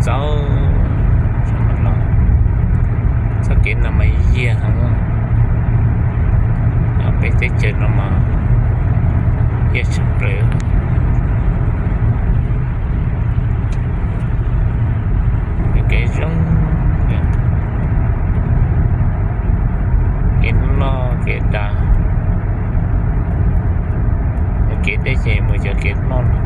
txaus, txoj kev no mas yiag heev. Peb teb chaws no mas yiag tshaj plaws. Kev zoo, kev loj kev dav, kev deb ces mus cov kev loj no.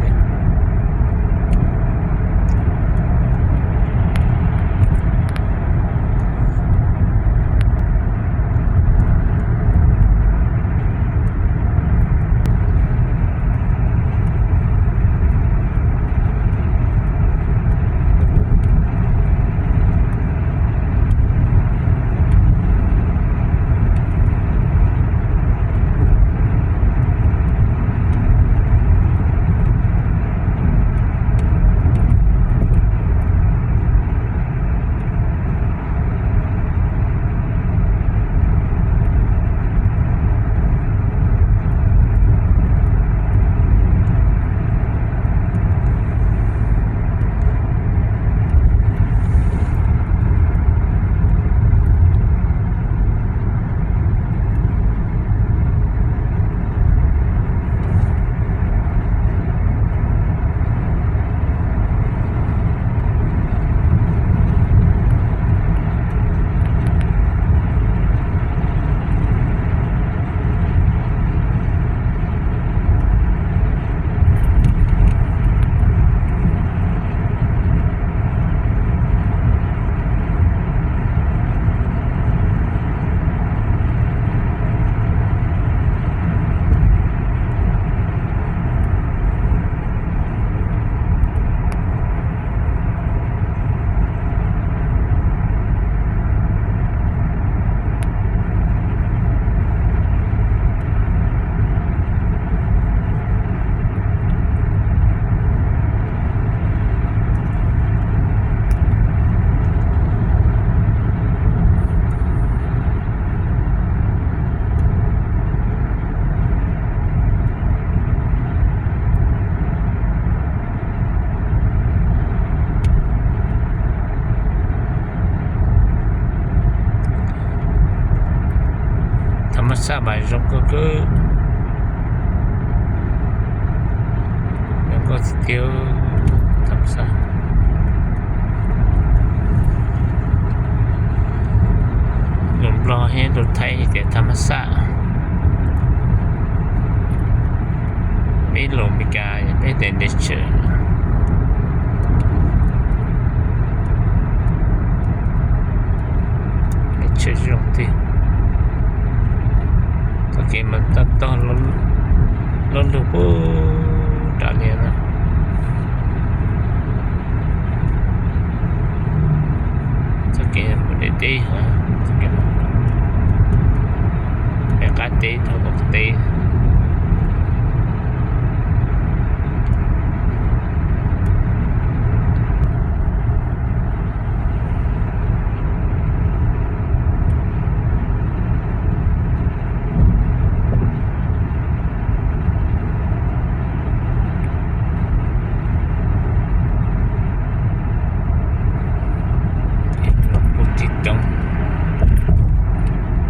Tham mas xaj mas zoo kawg kawg, zoo nkauj tiag tiag, tham mas xaj. Lus Nplog thiab lus Thaib tias tham mas xaj, peb lus Amelikas peb tias nature. Nature zoo tiag. Txoj kev mas toj tog lub lug puag nram li no. Txoj kev mus deb deb, pem qab teb dhau tom teb. Puag tim roob,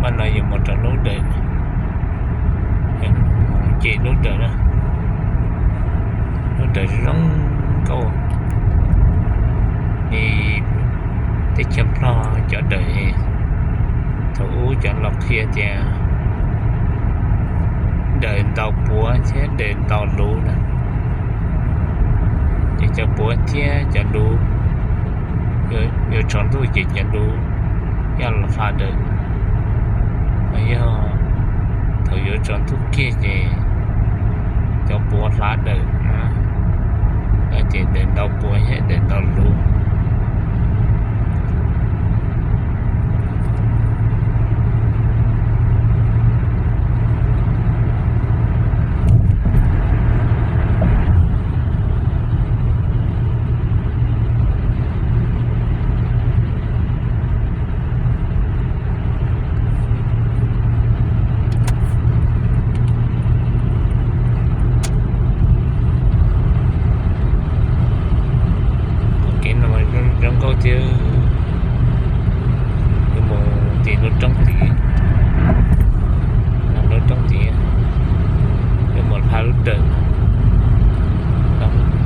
mas no yuav mus rau lub dawm, ces lub dawm na, lub dawm zoo nkauj. Es teb chaws Nplog cov dawm, thaum ub cov laus qhia tias dawm ntaus puav thiab dawm ntaus luv na. Ces cov puav thiab cov luv yuav tsaus ntuj ces cov luv yog los hla dawm. Yog thaum yuav tsaus ntuj kiag ces cov puav hla dawm, ces dawm ntaus puav thiab dawm ntaus luv. thiab, yuav mus tim lub roob tid, lub roob tid, yuav mus plhaub lub dawm,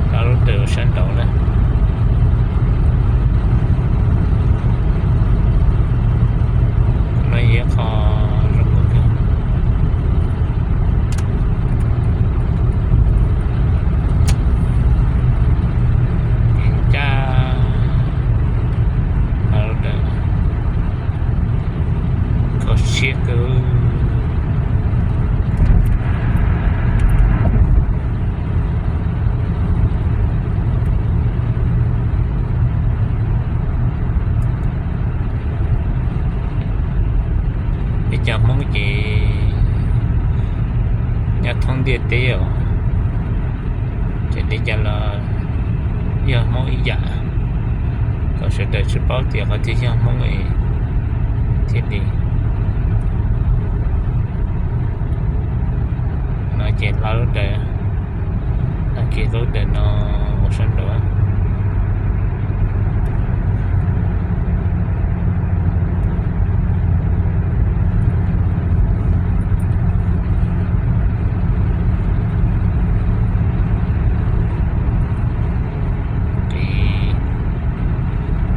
plhaub lub dawm sab nraud na. No yog qhov zoo kawg, ncaj, plhaub lub dawm, kho siab kawg. Peb cov Hmoob ces nyob thoob ntiaj teb os, ces li cas los yog Hmoob ib yam, kom sawv daws tsis paub tias qhov twg yog Hmoob thiaj li. No ces plhaub lub dawm, tag kis lub dawm no mus sab nraud.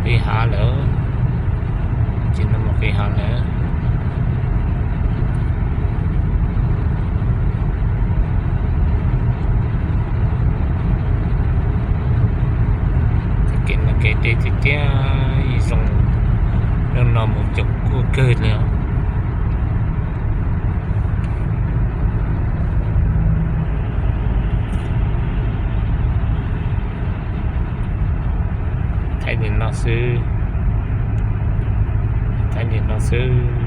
Qis hav lawm, ces no mus qis hav lawm. Kev no kev deb tiag tiag, zoo, no mus caum kuaj kawg li. Thaij li no xwb, thaij li no xwb.